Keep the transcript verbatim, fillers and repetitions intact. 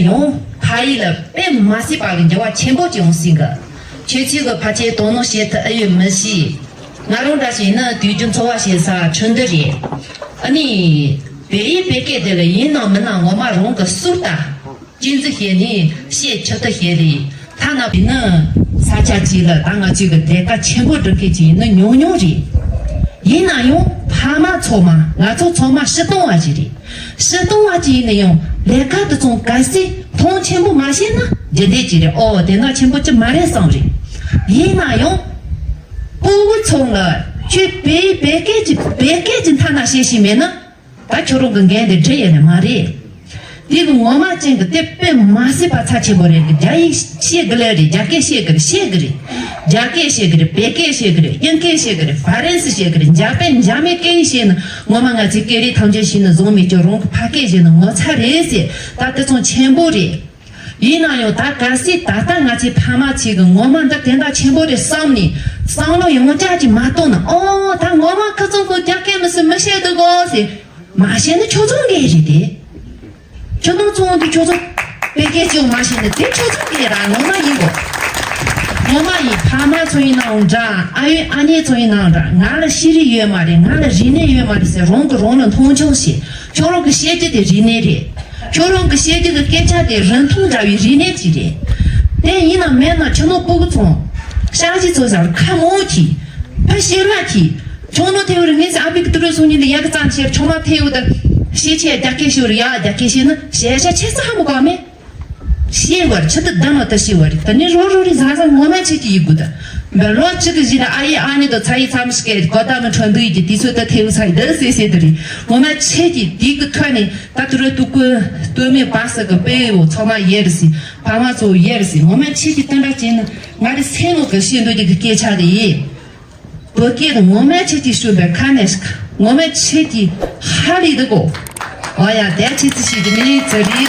ཡང་ཕ་ཡུལ་ལ་དཔེ་མ་སྲིད་པ་གི་འགྱུར་བ་ཆེན་པོ་ཅིག་ཡོང་སྲིད་གི། ཁྱེད་ཚོས་གི་ཕལ་ཆེར་དོ་སྣང་བྱེད་ཐུབ་ཨེ་ཡོད་མི་ཤེས། ང་རང་འདྲ་ཞིག་ཡིན་ན་དུས་རྒྱུན་འཚོ་བ་བྱེད་ས་ཁྲིན་ཏུ་རེད། ཨ་ནི། བོད་ཡིག་བོད་སྐད་དེ་ལ་ཡིན་ནམ་མིན་ནམ་ངོ་མ་རང་གི་ཟུར་ལྟ། གཅེས་འཛིན་བྱས་ནས་བཤད་ཆོག་ཏུ་བྱས་རེད། ཐ་ན་ཡིན་ན་ས་ཆ་གཅིག་ལ་ད་ང་ཚོས་གི་ལས་ཀ་ཆེན་པོ་སྒྲུབ་མཁན་ཅིག་ཡིན་ན་ཉུང་ཉུང་རེད། ཡིན་ན་ཡང་ཕ་མ་ཚང་མ་ང་ཚོ་ཚང་མ་སྤྱིར་བཏང་བ་ཅིག་རེད། སྤྱིར་བཏང་བ་ཅིག་ཡིན་ན་ཡང་ལས་ཀ་དེ་ཚོ་གལ་སྲིད་མཐོང་ཆེན་པོ་མ་བྱས་ན་རྒྱུན་ལྡན་ཅིག་རེད། ཨོ་དེ་འདྲ་ཆེན་པོ་ཅིག་མ་རེད་བསམ་རེད། ཡིན་ན་ཡང་སྤུ་གུ་ཚང་ལ་ཁྱོད་བོད་བོད་སྐད་ཀྱི་བོད་སྐད་ཀྱི་མཐའ་ན་བཤད་ཤེས་མེད་ན། ད་ཁྱོད་རང་གི་འགན་དེ་འགྲུབ་ཡོད་ནི་མ་རེད། དེ་གི་ངོ་མ་ཅན་གི་དེ་དཔེ་མ་སྲིད་པ་ཚབས་ཆེན་པོ་རེད། རྒྱ་ཡིག་ཤེས་དགོས་ལེ་རེད། རྒྱ་སྐད་ཤེས་དགོས་རེད། ཤེས་དགོས་རེད། རྒྱ་སྐད་ཤེས་དགོས་རེད། བོད་སྐད་ཤེས་དགོས་རེད། དབྱིན་སྐད་ཤེས་དགོས་རེད། ཧྥ་རན་སི་ཤེས་དགོས་རེད། འཇར་པན་འཇར་མན་སྐད་ཡིག་ཤེས་ན་ངོ་མ་ང་ཚོའི་སྐད་རིགས་ཐམས་ཅད་ཤེས་ན་བཟང་མེད་ཀྱང་རང་གི་ཕ་སྐད་ཤེས་ན་ངོ་ཚ་རེད་ཟེར། ད་དེ་ཚོ་ཆེན་པོ་རེད། ཡིན་ན་ཡང་ད་གལ་སྲིད་ད་ལྟ་ང་ཚོའི་ཕ་མ་ཚོས་གི་ངོ་མ་འདི་དེ་འདྲ་ཆེན་པོ་རེད་བསམ་ནས་བསམ་བློ་ཡང་བསྐྱར་གྱིས་མ་གཏོང་ན། ཨོ་ད་ངོ་མ་ཁོ་ཚོ་གི་རྒྱ་སྐད་མི་སྲིད་མི་བཤད་འདུག་གོ་ཟེར། མ་བཤད་ན་ཁྱོད་ཚོ་འགན་རེད་དེ། ཁྱོད་ཚོ་ཚོང་འདི་ཁྱོད་ཚོ་བོད་སྐད་ཅིག་མ་བཤད་ན་དེ་ཁྱོད་ཚོ་འགན་ར་ངོ་མ་ཡིན་གོ། ངོ་མ་ཡིན། ཕ་མ་ཚོ་ཡིན་ནའང་འདྲ། ཨ་ཡོད་ཨ་ནེ་ཚོ་ཡིན་ནའང་འདྲ། ང་ལ་ཤེས་རིག་ཡོད་མ་རེད། ང་ལ་རིག་གནས་ཡོད་མ་རེད་ཟེར་རང་གི་རང་ལ་མཐོང་ཆུང་བྱེད། ཁྱོད་རང་གི་བཤད་རྒྱུ་དེ་རིག་གནས་རེད། ཁྱོད་རང་གི་བཤད་རྒྱུ་གི་སྐད་ཆ་དེ་རིན་ཐང་འདྲ་བའི་རིག་གནས་ཅིག་རེད། དེ་ཡིན་ན་མེད་ན་ཁྱོད་ནོ་སྤུ་གུ་ཚོ་ཤག་ཤི་ཚོ་ཟེར་ཁ་མོ་གྱིས་ཕ་ཤེར་བ་གྱིས་ཁྱོད་ནོ་ཐེ་བོ་རི་ངས་ཨ་ཕི་གི་ཏུ་རུ་སོང་ཉིན་ལ་ཡག་གི་ཙམ་ཤེར་ཆུང་མ་ཐེ་བོ་ད་ཤེས་ཆེ་རྒྱ་སྐད་ཤོར་ཡ་རྒྱ་སྐད་ཤེས་ན་ཤེས་ཤ་ཆེ་ས་ཧ་མོ་ག་མེད། ཤེས་བར་ཆུ་དུ་བསྡམས་ལ་ད་ཤེས་བ་རེད། ད་ནི་རོ་རོ་རི་ཟ་ཟ་ངོ་མ་ཆེ་གི་ཡི་གུ་ད། འབད་རོགས་གཅིག་གི་གཞི་ལ་ཨ་ཡེ་ཨ་ནི་དང་ཚ་ཡི་ཚ་མི་ཤི་གེ་གོ་ད་མི་ཁྲོ་འདུ་ཡི་གི་དུས་ཚོད་ད་ཐེའུ་ཚ་ཡི་འདི་སེ་སེ་དུ་རེད། ངོ་མ་ཆེ་གི་དེ་གི་ཐོག་ནས་ད་དུ་རོ་ཏུ་ཀུ་སྟོད་མི་པ་ས་གི་དཔེ་བོ་ཚོ་མ་ཡེ་རེད་སི་ཕ་མ་ཚོ་ཡེ་རེད་སི། ངོ་མ་ཆེ་གི་དོན་དག་ཅན་ནི་ང་རི་སེ་མོ་གི་ཤེས་འདོད་ཀྱི་གི་སྐད་ཆ་རེད། བོད་སྐད་ངོ་མ་ཆེ་གི་ཤུ་བེ་ཁ་ནས་ཤི་ཁ་ངོ་མ་ཆེ་གི་ཧ་ལི་དུ་གོ། ཨོ་ཡ་དེ་ཆེ་ཚི་ཤི་གི་མི་ཚ་རི།